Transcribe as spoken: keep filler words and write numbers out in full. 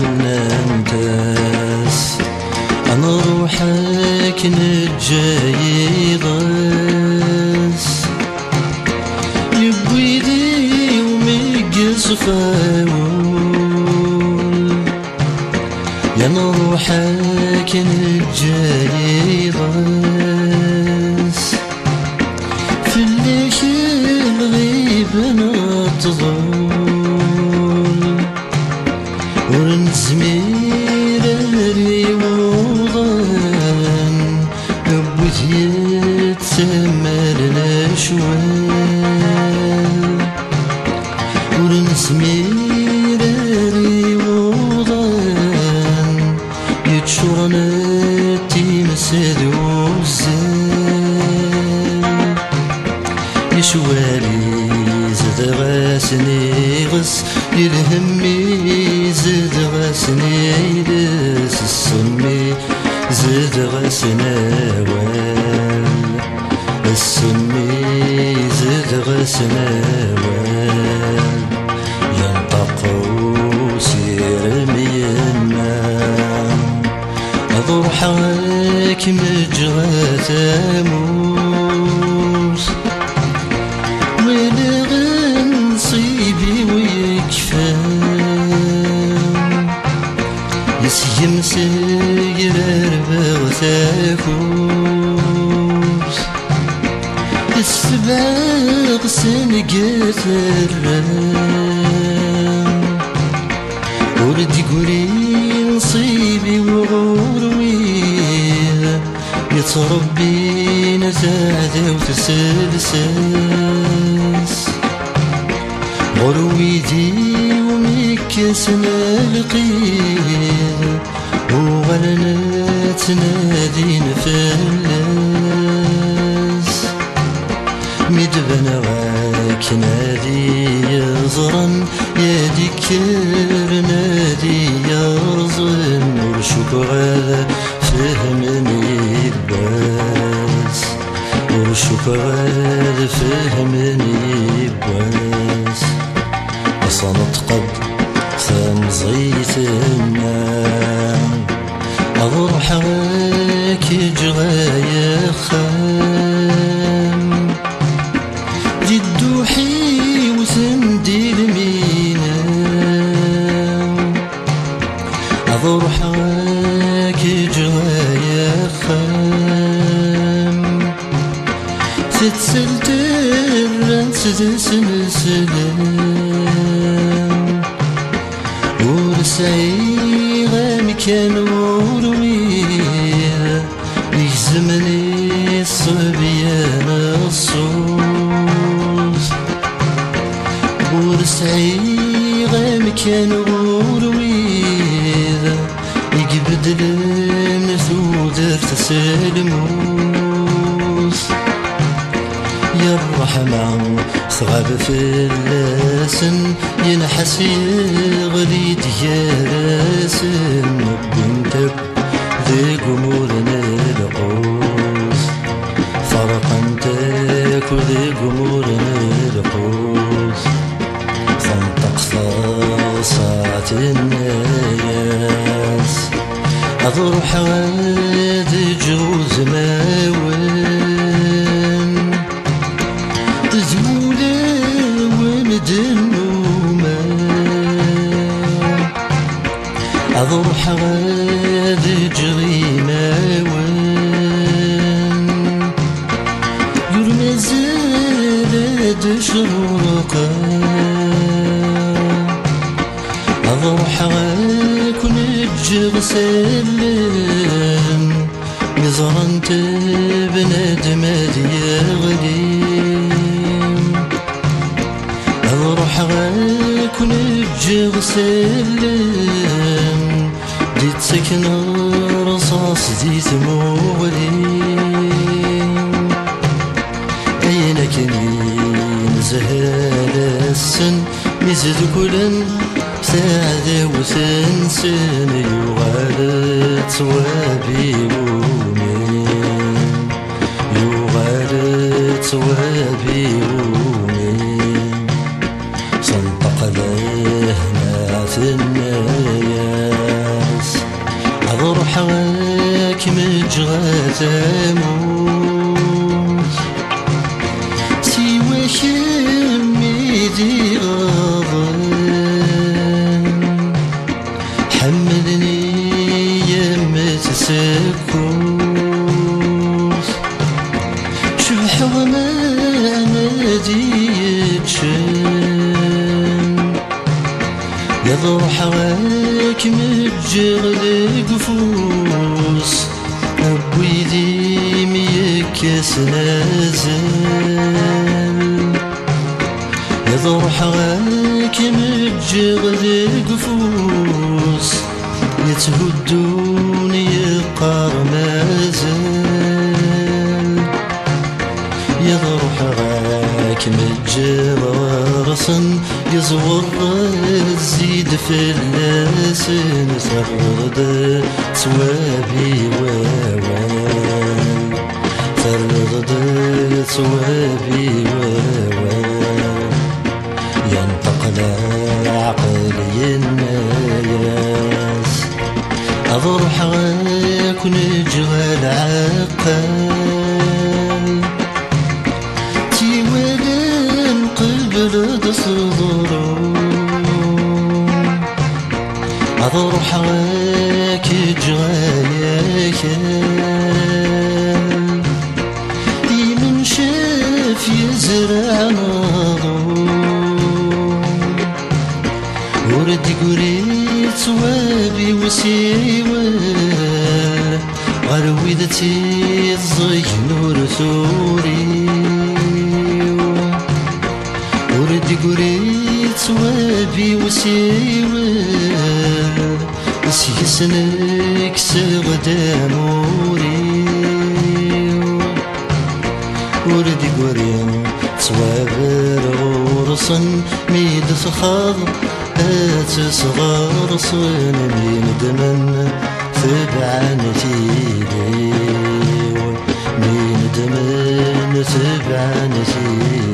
Nnant-as ad nruḥ akken neǧǧa yiḍes, yewwi-d i umeggez f awul. Ya nruḥ akken neǧǧa yiḍes, fell-ak lɣib n ṭṭḍul. Ur nezmir ara i wuḍan, wwet yettamal lecwal. Ur nezmir ara i wuḍan, yeččuren d times d uzzal. Icwali zedɣ-asen iɣes, i lhemm-is zedɣ-asen iles, ssem-is zedɣ-asen awal. Ssem-is zedɣ-asen awal. Yenṭeq usirem yenna: Ad ruḥeɣ ad kem-ǧǧeɣ a tamurt. Walaɣ nnṣib-iw yekfa, yesgemseg rerbeɣ takurt. Ttbeɣ senget rran, ur d-gri nnṣib-iw ɣur wid yettṛebbin taɛdawt s lsas. Ɣur wid iwumi kksen lqid, uɣalen ttnadin fell-as. Mi d-baneɣ akken ad iyi-ẓren, ad ikkren ad iyi-rẓen, ur cukkeɣ ad fehmen yiwwas, ur cukkeɣ ad fehmen yiwwas. Asenṭeq-d tamẓit-nneɣ, ad ruḥeɣ ad k-ǧǧeɣ ay axxam. Di dduḥ-iw tendil mina, ad ruḥeɣ ad k-ǧǧeɣ ay axxam. Tettelt rran-tt d asenselem, ur sɛiɣ amkan ɣur wid igezmen i ṣṣebyan ṣṣut. Ur sɛiɣ amkan ɣur wid i ibeddlen tudert s lmut. Ya ṛṛeḥma tɣab fell-asen, yenḥas yeɣli-d gar-asen, wwin-t akk deg umur n lqut. Ferqen-t akk deg umur n lqut. Tenṭeq teɣsa tenna-yas: Ad ruḥeɣ ad ǧǧeɣ udmawen d wulawen d nnuman. Ad ruḥeɣ ad ǧǧeɣ imawen, ur mazal ad cruqeɣ. Ad ruḥeɣ ad ken-ǧǧeɣ s allen, mi ẓrant bnadem ad yeɣli. Ad ruḥeɣ ad ken-ǧǧeɣ s allen, d-ittaken rrṣaṣ di tmuɣli. Ayen akken i nezhal assen, mi zedkulen taɛdawt-nsen, yuɣal ttwabi wumi, yuɣal ttwabi wumi. Tenṭeq lehna tenna-yas: Ad kem-ǧǧeɣ a tamurt, siwa kemm i d-iɣaḍen. Ḥemmlen-iyi am tsekkurt, cebḥeɣ ma d-iyi-ččen. Ad ruḥeɣ ad kem-ǧǧeɣ deg ufus n wid i m-yekkasen azal. Ad ruḥeɣ ad kem-ǧǧeɣ deg ufus yetthuddun yeqqar mazal. Ad ruḥeɣ ad kem-ǧǧeɣ ɣer-sen, yeẓwer zzid fell-asen, terreḍ-d ttwab i wawal, terreḍ-d ttwab i wawal. Yenṭeq leɛqel yenna-yas: ad ruḥeɣ ad ken-ǧǧeɣ a lɛeqqal. Tiwalin qbel d teḍru, ad ruḥeɣ ad k-ǧǧeɣ a yakal. Imencaf yezreɛ aḍu, ur d-gri ttwab i usiwel, ɣer wid tt-iẓẓegen ur turiw. Ur d-gri ttwab i usiwel, seg-sen kkseɣ-d amur-iw. Ur d-gri ttwaber ɣur-sen, mi d-txaḍ ad tesɣersen, mi nedmen tebɛen tili-w, mi nedmen tebɛen tili-w.